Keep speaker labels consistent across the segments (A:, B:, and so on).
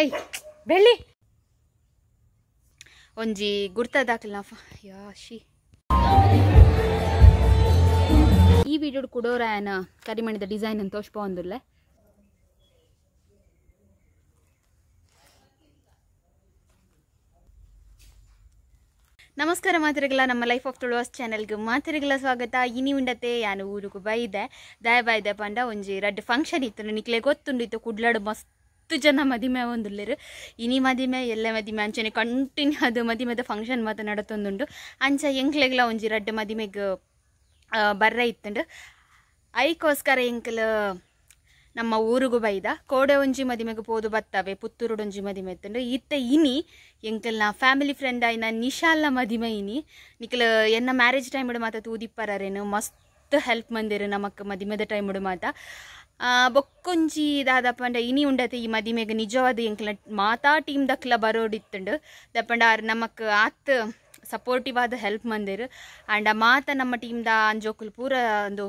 A: ಏಯ್ ಬೆಳ್ಳಿ ಒಂಜಿ ಗುರ್ತದಾಕಲ್ನ ಯಾಶಿ ಈ ವಿಡಿಯೋಡ್ ಕುಡೋರಾಯನ ಕರಿಮಣಿದ ಡಿಸೈನ್ ಅಂತ ತೋಷ್ಪೊಂದುಲ್ಲೆ. ನಮಸ್ಕಾರ ಮಾತರಿಗಳ, ನಮ್ಮ ಲೈಫ್ ಆಫ್ ತುಳುವಾಸ್ ಚಾನೆಲ್ಗೆ ಮಾತರಿಗಳ ಸ್ವಾಗತ. ಇನಿ ಉಂಡತೆ ಯಾನು ಊರುಗು ಬೈದೆ ದಾಯ ಬೈದೆ ಪಂಡ ಒಂಜಿ ರಡ್ಡ್ ಫಂಕ್ಷನ್ ಇತ್ತು. ನಿಕ್ಲೆ ಗೊತ್ತುಂಡಿತ್ತು ಕುಡ್ಲಾಡು ಮಸ್ತ್ ಜನ ಮದಿಮೆ ಒಂದುಲ್ಲೆರು. ಇನಿ ಮದಿಮೆ ಎಲ್ಲ ಮದಿಮೆ ಅಂಚನೆ ಕಂಟಿನ್ಯೂ ಅದು ಮದಿಮೆದ ಫಂಕ್ಷನ್ ಮಾತ ನಡತೊಂದುಂಡು. ಅಂಚ ಎಂಕ್ಲೆಗ್ಲ ಒಂಜಿ ರಡ್ಡ್ ಮದಿಮೆಗ್ ಬರ್ರ ಇತ್ತುಂಡು. ಐಕೋಸ್ಕರ ಎಂಕ್ಲ ನಮ್ಮ ಊರುಗು ಬೈದ ಕೋಡೆ ಒಂಜಿ ಮದಿಮೆಗೆ ಪೋದು ಬತ್ತವೆ, ಪುತ್ತೂರುಡೊಂಜಿ ಮದಿಮೆ ಇತ್ತುಂಡು. ಇತ್ತ ಇನಿ ಎಂಕಲ್ನ ಫ್ಯಾಮಿಲಿ ಫ್ರೆಂಡ್ ಆಯ್ನ ನಿಶಾಲ್ನ ಮದಿಮೆ ಇನಿ. ನಿಕ್ಲ ಎನ್ನ ಮ್ಯಾರೇಜ್ ಟೈಮ್ ಮಾತ ತೂದಿಪ್ಪರೇನು ಮಸ್ತ್ ಹೆಲ್ಪ್ ಮಂದಿರು ನಮಕ್ ಮದಿಮೆದ ಟೈಮ್ ಮಾತ. ಬೊಕ್ಕೊಂಜಿ ದಾದಪ್ಪಂಡ ಇನಿ ಉಂಡತೆ ಈ ಮದಿಮೆಗೆ ನಿಜವಾದ ಎಂಕ್ಲ ಮಾತಾ ಟೀಮ್ ದಕ್ಲ ಬರೋಡಿತ್ತುಂಡು. ದಪ್ಪಂಡ ಆರ್ ನಮಕ್ ಆತ್ ಸಪೋರ್ಟಿವ್ ಆದ ಹೆಲ್ಪ್ ಮಂದಿರು. ಆಂಡ ಮಾತ ನಮ್ಮ ಟೀಮ್ದ ಅಂಜೋಕುಲು ಪೂರ ಒಂದು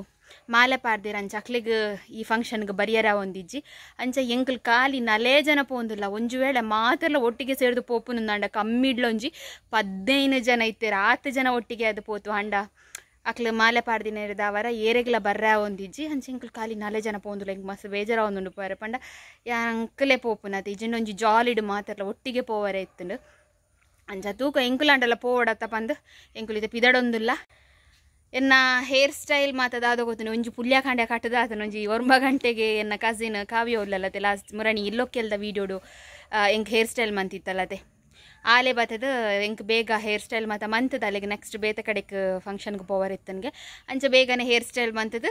A: ಮಾಲೆ ಪಾರ್ದಿರ. ಅಂಚ ಅಕ್ಲೆಗ್ ಈ ಫಂಕ್ಷನ್ಗೆ ಬರಿಯರ ಒಂದಿಜ್ಜಿ. ಅಂಚ ಎಂಕಲ್ ಖಾಲಿ ನಲೇ ಜನ ಪೋಂದಿಲ್ಲ. ಒಂಜಿ ವೇಳೆ ಮಾತೆಲ್ಲ ಒಟ್ಟಿಗೆ ಸೇರ್ದು ಪೋಪುನುಂದಾಂಡ ಕಮ್ಮಿಡ್ಲೊಂಜಿ 15 ಜನ ಇತ್ತೆರ್. ಆತ್ ಜನ ಒಟ್ಟಿಗೆ ಅದು ಪೋತು. ಅಂಡ ಅಕ್ಲು ಮಾಲೆ ಪಾರ್ದಿನ ಅವರ ಏರೆಗ್ಲ ಬರ್ರ ಒಂದಿಜ್ಜಿ. ಅಂಚ ಎಂಕಲ್ ಖಾಲಿ ನಲೇ ಜನ ಪೋಂದುಲ್ಲ. ಎಂಕ್ ಮಸ್ತ್ ಬೇಜಾರ ಒಂದುಂಡು ಪೋಯರೆ ಪಂಡ ಅಂಕಲೆ ಪೋಪುನತೆ ಇಜ್ಜಿಂಡ ಒಂಜಿ ಜಾಲಿಡ್ ಮಾತೆರ್ಲ ಒಟ್ಟಿಗೆ ಪೋವರೆ ಇತ್ತುಂಡು. ಅಂಚ ತೂಕ ಎಂಕುಲಾಂಡಲ ಪೋವಡತ್ತ ಪಂದ್ ಎಂಕುಲು ಇತ್ತೆ ಪಿದಡೊಂದುಲ್ಲ. ಎನ್ನ ಹೇರ್ ಸ್ಟೈಲ್ ಮಾತ ದಾದ ಗೊತ್ತುಂಡು. ಒಂಜಿ ಪುಲ್ಯ ಕಾಂಡೆ ಕಟ್ಟದ ಆತನ ಒಂಜಿ 9 ಗಂಟೆಗೆ ಎನ್ನ ಕಸಿನ್ ಕಾವ್ಯ ಉಲ್ಲಲತೆ ಲಾಸ್ಟ್ ಮುರಣಿ ಇಲ್ಲೊಕ್ಕೆಲ್ದ ವೀಡಿಯೋಡು ಎಂಕ್ ಹೇರ್ ಸ್ಟೈಲ್ ಮಂತಿತ್ತಲ್ಲತೆ. ಆಲೆ ಬತ್ತದ ಎಂಕ್ ಬೇಗ ಹೇರ್ ಸ್ಟೈಲ್ ಮಾತ ಮಂತದ. ಅಲ್ಲಿಗೆ ನೆಕ್ಸ್ಟ್ ಬೇತ ಕಡೆಕ್ ಫಂಕ್ಷನ್ಗೆ ಪೋವರ್ ಇತ್ತನ್ಗೆ. ಅಂಚ ಬೇಗನೆ ಹೇರ್ ಸ್ಟೈಲ್ ಮಂತದ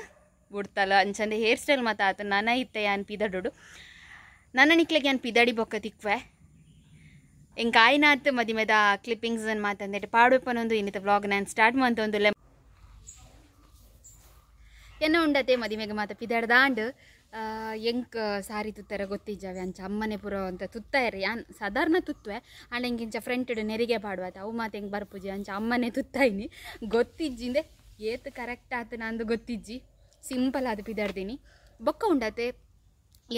A: ಬುಡ್ತಲ್ಲ. ಅಂಚಂದೆ ಹೇರ್ ಸ್ಟೈಲ್ ಮಾತ ಆತ ನನ ಇತ್ತೆ ಯಾನ್ ಪಿದಡೋಡು. ನನ್ನ ನಿಕ್ಲೆಗೆ ಯಾನ್ ಪಿದಡಿ ಬೊಕ್ಕ ತಿಕ್ವೆ. ಎಂಕ್ ಆಯ್ನಾತ್ ಮದಿಮೆದ ಕ್ಲಿಪ್ಪಿಂಗ್ಸ್ ಮಾತಂದೇಟೆ ಪಾಡುಪನೊಂದು ಇನ್ನಿತ ವ್ಲಾಗ್ ನಾನು ಸ್ಟಾರ್ಟ್ ಮಂತೊಂದುಲ್ಲೆ. ಎನ್ನ ಉಂಡತೆ ಮದಿಮೆಗೆ ಮಾತ ಪಿದಡ್ದಾಂಡ್ ಎಂಕ್ ಸಾರಿ ತುತ್ತರ ಗೊತ್ತಿಜ್ಜಾವೆ. ಅಂಚ ಅಮ್ಮನೆ ಪುರ ಅಂತ ತುತ್ತಾಯರು. ಯಾನ್ ಸಾಧಾರಣ ತುತ್ತುವೆ ಅಂಡ್ ಎಂಕಿಂಚ ಫ್ರಂಟ್ ನೆರಿಗೆ ಪಾಡುವತ ಅವು ಮಾತ ಎಂಕ್ ಬರ್ಪುಜಿ. ಅಂಚ ಅಮ್ಮನೆ ತುತ್ತಾಯಿನಿ ಗೊತ್ತಿಜ್ಜಿಂದೆ ಏತ್ ಕರೆಕ್ಟ್ ಆತ ನಂದು ಗೊತ್ತಿಜ್ಜಿ. ಸಿಂಪಲ್ ಆದ ಪಿದಡ್ದೀನಿ. ಬೊಕ್ಕ ಉಂಡತೆ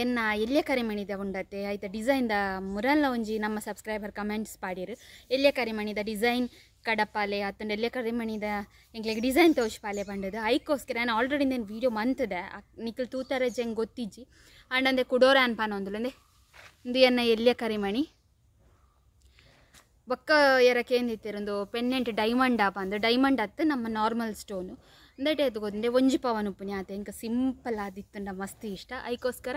A: ಎನ್ನ ಎಲ್ಯ ಕರಿಮಣಿದ ಉಂಡತೆ ಆಯ್ತ ಡಿಸೈನ್ದ ಮುರಲ್ಲ ಒಂಜಿ ನಮ್ಮ ಸಬ್ಸ್ಕ್ರೈಬರ್ ಕಮೆಂಟ್ಸ್ ಪಾಡಿರು. ಎಲ್ಯ ಕರಿಮಣಿದ ಡಿಸೈನ್ ಕಡಪಾಲೆ ಅತ್ತಂಡ ಎಲ್ಯ ಕರಿಮಣಿದ ಎಂಕ್ಲೆಗ್ ಡಿಸೈನ್ ತೋಜ್ಪಾಲೆ ಪಂಡದು. ಐಕೋಸ್ಕರ ನಾನು ಆಲ್ರೆಡಿ నేను ವೀಡಿಯೋ ಮಂತದೆ ನಿಕ್ಲ್ ತೂತಾರೆ ಜಂಗ್ ಗೊತ್ತಿಜ್ಜಿ. ಅಂಡ್ ಅಂದೆ ಕುಡೋರ ಅನ್ಪಾನ ಒಂದುಲಂದೆ ಇಂದು ಎನ್ನ ಎಲ್ಯ ಕರಿಮಣಿ ಬೊಕ್ಕ ಎರಕ್ಕೆ ಏನಿತ್ತಿರೊಂದು ಪೆನ್ನೆಂಟ್ ಡೈಮಂಡ್ ಆಪ ಅಂದು ಡೈಮಂಡ್ ಅತ್ತು ನಮ್ಮ ನಾರ್ಮಲ್ ಸ್ಟೋನು ಅಂದಟೆ ಅದು ಗೊತ್ತುಂಡೆ ಒಂಜಿ ಪವನ್ ಉಪ್ಪುನಿ ಆತ. ಎಂಕ ಸಿಂಪಲ್ ಆದಿತ್ತುಂಡ ಮಸ್ತ್ ಇಷ್ಟ. ಐಕೋಸ್ಕರ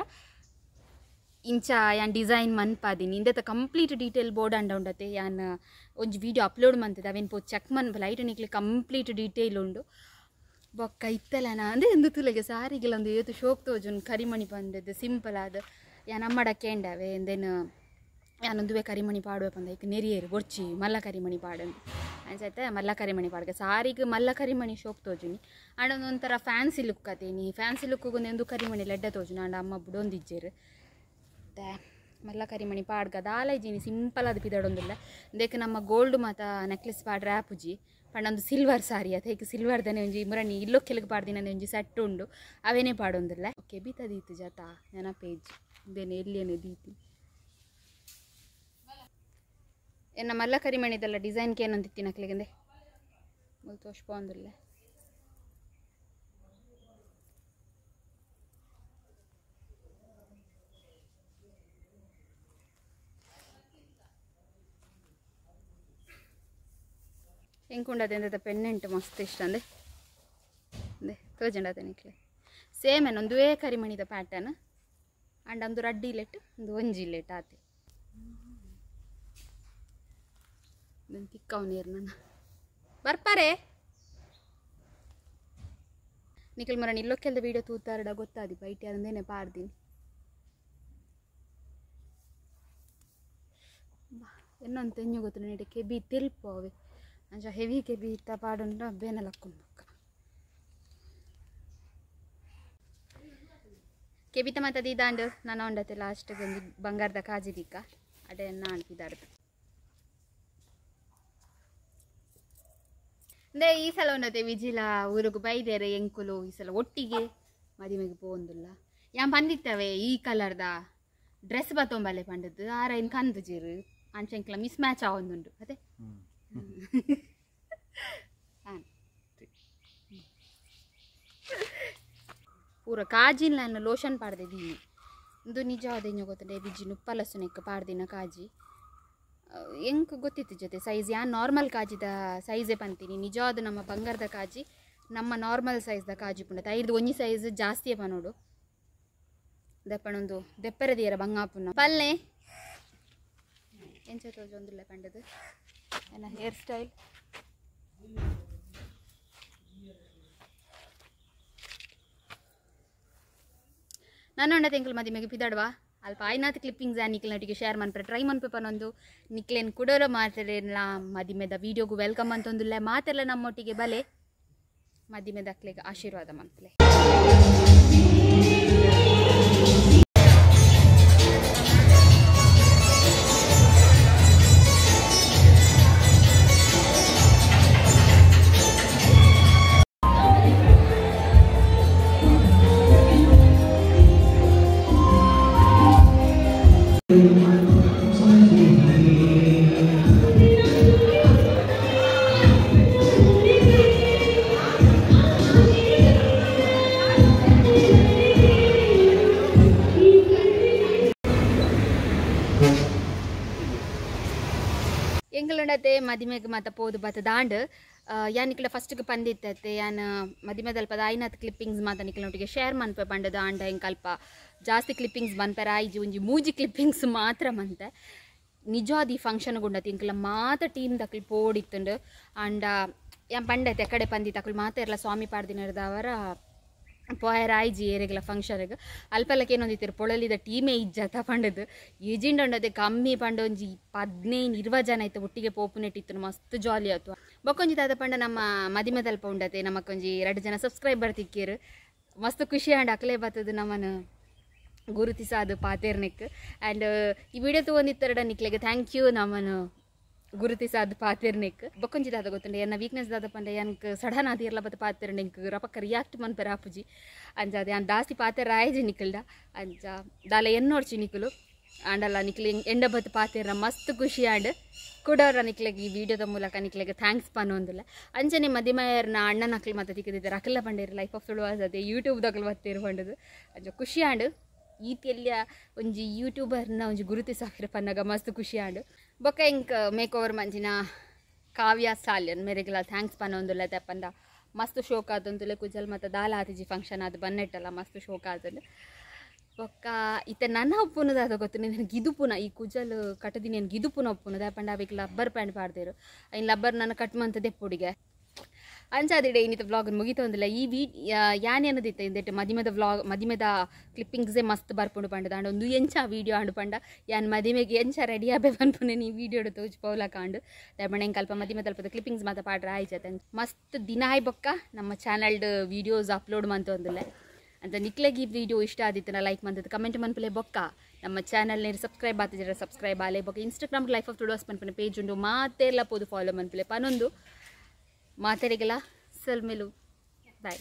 A: ಇಂಚ ಯಾನ್ ಡಿಸೈನ್ ಮನ್ಪಾದೀನಿ. ಇಂದೆತ ಕಂಪ್ಲೀಟ್ ಡೀಟೇಲ್ ಬೋರ್ಡ್ ಅಂಡ ಉಂಡತೆ. ಯಾನ್ ಒಂಜಿ ವೀಡಿಯೋ ಅಪ್ಲೋಡ್ ಮಂತದೆ ಅವೇನು ಪೋ ಚೆಕ್ ಮನ್ಪಲ. ಐಟು ನಿಕ್ಲೆ ಕಂಪ್ಲೀಟ್ ಡೀಟೇಲ್ ಉಂಡು. ಬೊಕ್ಕ ಇತ್ತಲ್ಲ ನಾ ಅಂದರೆ ಎಂದು ತುಲೆಗೆ ಸಾರಿಗೆಲ್ಲ ಒಂದು ಏತು ಶೋಕ್ ತೋಜುನ್ ಕರಿಮಣಿ ಬಂದದ್ದು ಸಿಂಪಲ್ ಆದ. ಯಾನ್ ಅಮ್ಮಡ ಕೇಂಡವೆ ಎಂದೇನು ಯಾನೊಂದುವೆ ಕರಿಮಣಿ ಪಾಡುವೆ ಪಂದ ಐಕ್ ನೆರಿಯೇರು ಬೊರ್ಚಿ ಮಲ್ಲ ಕರಿಮಣಿ ಪಾಡಂದು ಅಂಚೈತೆ. ಮಲ್ಲ ಕರಿಮಣಿ ಪಾಡ್ಗೆ ಸಾರಿಗೆ ಮಲ್ಲ ಕರಿಮಣಿ ಶೋಕ್ ತೋಜುನಿ. ಅಂಡ ಒಂಥರ ಫ್ಯಾನ್ಸಿ ಲುಕ್ ಅತೇನಿ. ಫ್ಯಾನ್ಸಿ ಲುಕ್ಗೊಂದು ಕರಿಮಣಿ ಲೆಡ್ಡ ತೋಜುನಿ. ಅಂಡ ಅಮ್ಮ ಬುಡೊಂದಿಜ್ಜೇರು ಮತ್ತೆ ಮಲ್ಲ ಕರಿಮಣಿ ಪಾಡ್ಗ ದಾಲ ಇಜ್ಜಿನಿ ಸಿಂಪಲ್ ಅದು ಪಿದಡೊಂದುಲ್ಲ. ದೇಕ ನಮ್ಮ ಗೋಲ್ಡ್ ಮಾತ ನೆಕ್ಲೆಸ್ ಪಾಡ್ರೆ ಆಪುಜಿ. ಪಂಡ ಒಂದು ಸಿಲ್ವರ್ ಸಾರಿ ಅತ ಹೀಗೆ ಸಿಲ್ವರ್ದನೆ ಒಂಜಿ ಮುರಣಿ ಇಲ್ಲೋ ಕೆಲಗ್ ಪಾಡ್ದಿನ ಒಂಜಿ ಸೆಟ್ ಉಂಡು ಅವೇನೇ ಪಾಡೊಂದುಲ್ಲ. ಓಕೆ ಬೀತದೀತು ಜಾತ ನೆನಪೇಜ್ ಇದೇನೆ ಎಲ್ಲಿಯೇನೆ ದೀತಿ. ಎನ್ನ ಮಲ್ಲ ಕರಿಮಣಿದಲ್ಲ ಡಿಸೈನ್ಗೆ ಏನಂತಿತ್ತಿ ನಕ್ಲೆಗಂದೆ ಮುಲ್ ತೋಷ್ಪೊಂದುಲ್ಲ. ಎಂಕುಂಡದೆ ಎಂತ ಪೆನ್ನೆಂಟು ಮಸ್ತ್ ಇಷ್ಟ ಅಂದೆ ಅಂದೆ ತೋಜಂಡದೆ ನಿಕ್ಲೆ ಸೇಮ್ ಏನು ಒಂದುವೇ ಕರಿಮಣಿದ ಪ್ಯಾಟರ್ನ್. ಅಂಡ್ ಒಂದು ರಡ್ಡಿ ಲೆಟ್ ಒಂದು ಒಂಜಿ ಲೆಟ್ ಆತೆ. ತಿಕ್ಕವ್ ನೀರು ನನ್ನ ಬರ್ಪಾರೆ ನಿಖಲ್ ಮರಣ ಇಲ್ಲೊಕ್ಕೆಲ್ದ ವೀಡಿಯೋ ತೂತಾರಡ ಗೊತ್ತಾದಿ ಬೈಟಿ ಅದಂದೇನೆ ಪಾರ್ದೀನಿ. ಎನ್ನೊಂದು ತೆಂಜು ಗೊತ್ತು ನೆಡೆ ಕೆಬಿ ತೆಲ್ಪು ಅವೆ. ಅಂಚ ಹೆವಿ ಕೆಬಿ ಇತ್ತ ಪಾಡುಂಡ ಬೇನೆ ಲಕ್ಕೊಂಡು ಬೊಕ್ಕ ಕೆಬಿತ ಮಾತ ದೀದಾಂಡು ನಾನು ಉಂಡತೆ ಲಾಸ್ಟ್ ಒಂಜಿ ಬಂಗಾರದ ಕಾಜಿ ದಿಕ್ಕ ಅಡೆ ಅನ್ಪಿದಾರ್ದು. ಅಂದೆ ಈ ಸಲ ಉಂಡತೆ ವಿಜಿಲ ಊರುಗು ಬೈದೇರೆ ಎಂಕುಲು ಈ ಸಲ ಒಟ್ಟಿಗೆ ಮದಿಮೆಗೆ ಪೋಂದುಲ್ಲ. ಯಾನ್ ಬಂದಿತ್ತವೆ ಈ ಕಲರ್ದ ಡ್ರೆಸ್ ಬತ್ತೊಂಬಲೆ ಪಂಡದ್ದು ಆರೈನ್ ಕಂದುಜಿರು ಅಂಚೆಂಕ್ಲ ಮಿಸ್ ಮ್ಯಾಚ್ ಆವೊಂದುಂಡು ಅದೇ ಪೂರ ಕಾಜಿನ ಲೋಷನ್ ಪಾಡ್ದಿದ್ದೀನಿ ಇಂದು ನಿಜ ಅದೇನು ಗೊತ್ತಂಡೆ ಬಿಜ್ಜಿ ನುಪ್ಪಲಸುನೆಕ್ ಪಾಡ್ದಿನ ಕಾಜಿ ಎಂಕ್ ಗೊತ್ತಿತ್ತು ಜೊತೆ ಸೈಜ್ ಯಾನ್ ನಾರ್ಮಲ್ ಕಾಜಿದ ಸೈಜೇ ಪಂತೀನಿ ನಿಜವಾದ ನಮ್ಮ ಬಂಗಾರದ ಕಾಜಿ ನಮ್ಮ ನಾರ್ಮಲ್ ಸೈಜ್ದ ಕಾಜಿ ಪುಂಡ ಐದು ಒಂಜಿ ಸೈಜ್ ಜಾಸ್ತಿಯೇ ಪನೋಡು ದೆಪ್ಪಣೊಂದು ದೆಪ್ಪರದಿಯರ ಬಂಗಾಪುನ ಪಲ್ಲೆ ಎಂಚ ತೋಜೊಂದುಲ್ಲ ಪಂಡದು ನನ್ನ ಹೇರ್ ಸ್ಟೈಲ್ ನಾನು ಅಂಡ ತಿಂಗಳು ಮದಿಮೆಗೆ ಪಿದಾಡ್ವಾ ಅಲ್ಪ ಆಯ್ನಾತ್ ಕ್ಲಿಪ್ಪಿಂಗ್ಸ್ ನಿಕ್ಲೆ ನಟಿಗೆ ಶೇರ್ ಮನ್ಪೆ ಟ್ರೈ ಮನ್ಪೆ ಪನೊಂದು ನಿಕ್ಲೇನ್ ಕುಡೋರ ಮಾತೆಲ್ಲ ಮದಿಮೆದ ವೀಡಿಯೋಗೂ welcome ಅಂತೊಂದುಲ್ಲ ಮಾತೆಲ್ಲ ನಮ್ಮೊಟ್ಟಿಗೆ ಬಲೆ ಮದಿಮೆದ ಅಕ್ಲೆಗೆ ಆಶೀರ್ವಾದ ಮಂತ್ಲೆ. ಎಂಗಲುಂಡತೆ ಮದಿಮೆಗೆ ಮಾತ ಪೋದು ಬತ್ತ ದಾಂಡ್ ಯಾನ್ ನಿಕ್ಲ ಫಸ್ಟ್ಗೆ ಪಂದಿತ್ತತೆ ಯಾನ್ ಮದಿಮೆದಲ್ಪ ಆಯ್ನಾತ್ ಕ್ಲಿಪ್ಪಿಂಗ್ಸ್ ಮಾತ ನಿಕ್ಲನೊಟ್ಟಿಗೆ ಶೇರ್ ಮನ್ಪೆ ಪಂಡದು ಆಂಡ ಎಂಕಲ್ಪ ಜಾಸ್ತಿ ಕ್ಲಿಪ್ಪಿಂಗ್ಸ್ ಮನ್ಪೆರ ಆಯ್ಜಿ ಒಂಜಿ ಮೂಜಿ ಕ್ಲಿಪ್ಪಿಂಗ್ಸ್ ಮಾತ್ರ ಮಂತೆ ನಿಜವಾದ ಈ ಫಂಕ್ಷನ್ ಗುಂಡತಿ ಇಂಕಲ ಮಾತ ಟೀಮ್ ದಕ್ಲು ಪೋಡಿತ್ತುಂಡು ಆಂಡ ಯಾನ್ ಪಂಡತೆ ಕಡೆ ಪಂದಿ ತಕ್ಲು ಮಾತ ಇರಲ ಸ್ವಾಮಿ ಪಾಡ್ದಿನರ್ದವರ ಪೋಯರ ಆಯ್ಜಿ ಏರೆಗ್ಲ ಫಂಕ್ಷನ್ಗೆ ಅಲ್ಪಲ್ಲಕ್ಕೆ ಏನೊಂದಿತ್ತಿರು ಪೊಳಲಿದ ಟೀಮೇ ಇಜ್ಜತ ಪಂಡದು ಏಜಿಂಡ ಉಂಡದೆ ಕಮ್ಮಿ ಪಂಡ ಒಂಜಿ 15 20 ಜನ ಇತ್ತು ಒಟ್ಟಿಗೆ ಪೋಪುನೆಟ್ಟಿತ್ತು ಮಸ್ತ್ ಜಾಲಿ ಆಯ್ತು. ಬೊಕ್ಕೊಂಜಿ ತಾತ ಪಂಡ ನಮ್ಮ ಮದಿಮೆದಲ್ಪ ಉಂಡತೆ ನಮಕ್ಕೊಂಜಿ 2 ಜನ ಸಬ್ಸ್ಕ್ರೈಬರ್ ತಿಕ್ಕೀರು ಮಸ್ತ್ ಖುಷಿ ಆಂಡ್ ಅಕ್ಲೆ ಬತ್ತದು ನಮ್ಮನ್ನು ಗುರುತಿಸಾದು ಪಾತೇರ್ನೆಕ್. ಆ್ಯಂಡ್ ಈ ವಿಡಿಯೋ ತೊಗೊಂಡಿತ್ತೆರಡ ನಿಕ್ಲೆಗೆ thank you ನಮ್ಮನ್ನು ಗುರುತಿಸಾದು ಪಾತೇರ್ನೆಕ್. ಬೊಕ್ಕೊಂಜಿ ದಾದ ಗೊತ್ತುಂಡೆ ಎನ್ನ ವೀಕ್ನೆಸ್ ದಾದ ಪಂಡ ಎನ್ಕ್ ಸಡನ್ ಆದಿರ್ಲ ಬತ್ತ ಪಾತೇರ್ನೆ ಎಂಕ್ ರಪಕ್ಕ ರಿಯಾಕ್ಟ್ ಮನ್ಪೆರ ಆಪುಜಿ ಅಂಚ ಅದು ಯಾನ್ ದಾಸ್ತಿ ಪಾತೇರ ಆಯ್ಜಿ ನಿಕ್ಕಲ್ಡ ಅಂಚ ದಾಲ ಎನ್ನೋಡ್ಚಿ ನಿಕ್ಕಲು ಆಂಡಲ್ಲ ನಿಕ್ಲೆ ಎಂಡ ಬತ್ತು ಪಾತೇರ ಮಸ್ತ್ ಖುಷಿ ಆಂಡ್ ಕುಡೋರ ನಿಕ್ಲೆಗೆ ಈ ವಿಡಿಯೋದ ಮೂಲಕ ನಿಕ್ಲೆಗೆ thanks ಪನ್ನೊಂದಿಲ್ಲ. ಅಂಚನೆ ಮದಿಮಯರ್ನ ಅಣ್ಣನ ಅಕ್ಲು ಮತ್ತೆ ತಿಕ್ಕಿದ್ದಾರೆ ಅಕಲ್ಲ ಪಂಡೇರು ಲೈಫ್ ಆಫ್ ತುಳುವಾಸ್ ಅದೇ ಯೂಟ್ಯೂಬ್ದಕ್ಲು ಬತ್ತೇರು ಪಂಡದು ಅಂಚ ಖುಷಿ ಆಂಡ್ ಈತೆಲ್ಲ ಒಂಜಿ ಯೂಟ್ಯೂಬರ್ನ ಒಂಜಿ ಗುರುತಿಸಾಕಿರ ಪನ್ನಗ ಮಸ್ತ್ ಖುಷಿ ಆಂಡ್. ಬೊಕ್ಕ ಇಂಕ್ ಮೇಕ್ ಓವರ್ ಮಂಜಿನ ಕಾವ್ಯ ಸಾಲ್ಯನ್ ಮೇರೆಗೆಲ್ಲ thanks ಪನ್ನೊಂದುಲ್ಲ ತಪ್ಪಂದ ಮಸ್ತ್ ಶೋಕ್ ಆದಂತುಲೆ ಕುಜಲ್ ಮತ್ತು ದಾಲ ಆತಿಜಿ ಫಂಕ್ಷನ್ ಅದು ಬನ್ನೆಟ್ಟಲ್ಲ ಮಸ್ತ್ ಶೋಕ್ ಆದಂದು. ಬೊಕ್ಕ ಇತ್ತ ನನ್ನ ಒಪ್ಪುನದ ಗೊತ್ತು ನನಗೆ ಇದು ಪುನ ಈ ಕುಜಲ್ ಕಟ್ಟದಿನಿ ನನಗೆ ಇದು ಪುನ ಒಪ್ಪುನದ ಪಂಡ ಅವೇಕ್ ಲಬ್ಬರ್ ಪ್ಯಾಂಟ್ ಪಾಡ್ದೇರು ಐನ್ ಲಬ್ಬರ್ ನನ್ನ ಕಟ್ ಮಂತದೆ ಪುಡಿಗೆ ಅಂಚಾದಿಡೆ ಇನ್ನಿತ ವ್ಲಾಗ್ ಮುಗಿತೊಂದಿಲ್ಲ. ಈ ವಿ ಯಾನ್ ಏನದಿತ್ತ ಇಂದೆಟ್ ಮದಿಮೆದ ವ್ಲಾಗ್ ಮದಿಮೆದ ಕ್ಲಿಪ್ಪಿಂಗ್ಸೇ ಮಸ್ತ್ ಬರ್ಪುಂಡು ಪಂಡದ ಅಂಡ ಒಂದು ಎಂಚ ವೀಡಿಯೋ ಆಂಡು ಪಂಡ ಯಾನ್ ಮದಿಮೆಗೆ ಎಂಚ ರೆಡಿ ಆಬೆ ಪನ್ಪುನೆ ನೀ ವೀಡಿಯೋ ತೋಜ್ ಪೌಲ ಕಾಂಡು ದಯಪಂಡ ಎಂಕ್ ಅಲ್ಪ ಮದಿಮೆ ತಲ್ಪದ ಕ್ಲಿಪ್ಪಿಂಗ್ಸ್ ಮಾತ ಪಾಡ್ರ ಆಯ್ಚತೆ ಮಸ್ತ್ ದಿನ ಆಯ್ ಬೊಕ್ಕ ನಮ್ಮ ಚಾನಲ್ಡ್ ವೀಡಿಯೋಸ್ ಅಪ್ಲೋಡ್ ಮಂತೊಂದಿಲ್ಲ. ಅಂತ ನಿಕ್ಲೆಗೆ ಈ ವಿಡಿಯೋ ಇಷ್ಟ ಆದಿತ್ತನ ಲೈಕ್ ಮಂತದ್ದು ಕಮೆಂಟ್ ಮನ್ಪುಲೆ ಬೊಕ್ಕ ನಮ್ಮ ಚಾನಲ್ ನೇರು ಸಬ್ಸ್ಕ್ರೈಬ್ ಆತಿದ್ರೆ ಸಬ್ಸ್ಕ್ರೈಬ್ ಆಲೆ ಬೊಕ್ಕ ಇನ್ಸ್ಟಾಗ್ರಾಮ್ ಲೈಫ್ ಆಫ್ ತುಳುವಾಸ್ ಪನ್ಪುನ ಪೇಜ್ ಉಂಡು ಮಾತೆಲ್ಲ ಪೋದು ಫಾಲೋ ಮನ್ಪುಲೆ ಪನೊಂದು ಮಾತೆರಿಗೆಲ್ಲ ಸಲ್ಮೆಲು ಬಾಯ್.